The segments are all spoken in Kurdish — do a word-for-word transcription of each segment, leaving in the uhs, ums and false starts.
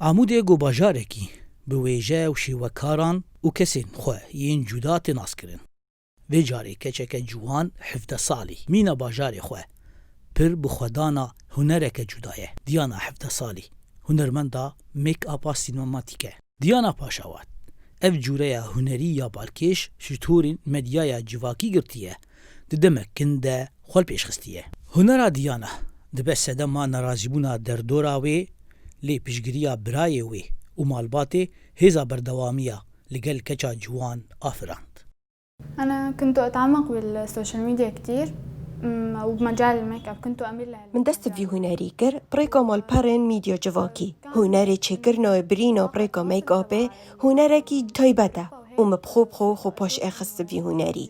Amûdê ku bajarekî bi wêje û şêwekaran û kesên xwe yên cuda tê naskirin. Vê carê keçeke ciwan hevdeh salî mîna bajarê xwe pir bi xwedana hunereke cuda ye. Diyana hevdeh salî hunermenda make-upa sînematîk e. Diyana Paşawat, ev cûreya hunerî ya balkêş ji torên medyaya civakî girtiye, di demek kin de xwe li pêş xistiye. Hunera Diyana dibe sedema nerazîbûna derdora wê, lê piştgiriya birayê wê û malbatê hêza berdewamiya li gel keça ciwan afirand. أنا كنت أتعمق بالسوشيال ميديا كتير، م، وبمجال الميك اب كنت أميل لهال- Min dest bi vî hunerî kir bi rêka malperên mîdya civakî. Hunerê çêkirina û birîna bi rêka make-upê hunerekî taybet e û min bi xwe bi xwe xwe paş êxist bi vî hunerî.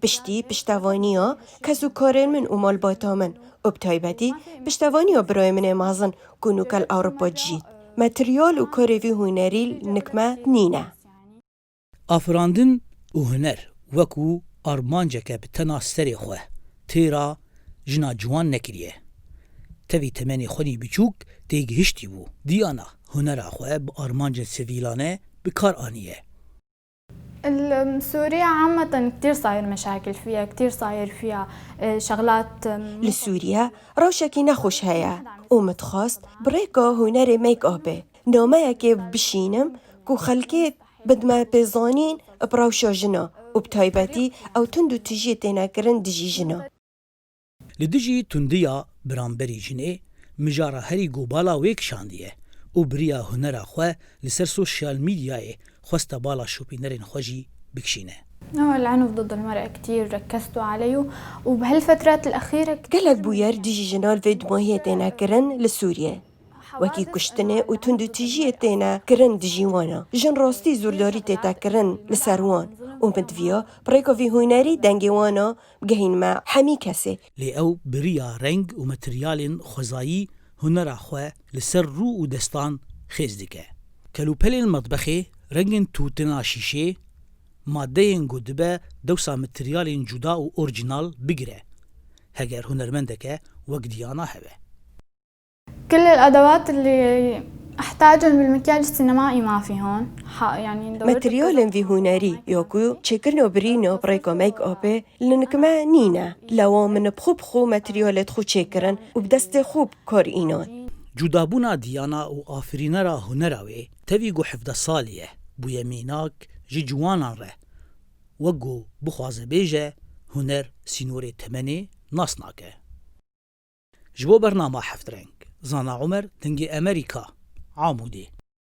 Piştî piştevaniya kes û karên min û malbata min û bi taybetî piştevaniya birayê min ê mezin ku nûke li Ewropa dijît. Materyal û karê vî hunerî li nik me nîne. Afirandin û huner wekû armanceke bi tena serê xwe têra jina ciwan nekiriye. Tevî temenê xwedî biçûk têgihiştî bû. Diyana hunera xwe bi armancên sivîlane bi kar aniye. ال- سوريا عامة كتير صاير مشاكل فيها، كتير صاير فيها، آه، شغلات، آم، Li Sûriye rewşekî nexweş heye û min dixwest bi rêka hunerê make-upê nameyekê bişînim ku xelkê bidime pêzanîn bi rewşa jina û bi taybetî ew tund û tijiyê têne kirin dijî jina. Li dijî tundiya beramberî jinê, mijara herî ku bala wê kişandiye û bi riya hunera xwe li ser sosyal medyayê xweste bala şopînerên xwe jî bikişîne. هو العنف ضد المرأة كتير ركزتوا عليه، وبهالفترات الأخيرة كتير Gelek bûyer dijî jinan vê dumahiyê têne kirin li Sûriyê. Wekî kuştinê û tundûtijiyê têne kirin dijî wan a. Jin rastî zordarî tête kirin li ser wan û min diviya bi rêka vî hunerî dengê wan a bigehînime hemî kesê. Lê ew bi riya reng û materyalên xwezayî hunera xwe li ser rû û destan xêz dike. Kelûpelên metbexê, rengên tûtina şîşê, madeyên ku dibe dewsa materyalên cuda û orjînal bigire, heger hunermendeke wek Diyana hebe. كل الأدوات اللي أحتاجهم بالمكياج السينمائي ما في هون. ح- يعني دورت Materyalên vî hunerî ya ku çêkirina birîna bi rêka make-upê li nik me nîne. Lewa min bi xwe bi xwe materyalê xwe çêkirin û bi destê xwe bi kar înan. Cudabûna Diyana û afirînera hunera wê tevî ku hevdeh salî ye, bûye mînak ji ciwanan re. Wek ku bixwaze bêje, huner sînorê temenê nas nake. Ji bo bernama Heft Reng, Zana Omer, Dengê Emerîka, Amûdê.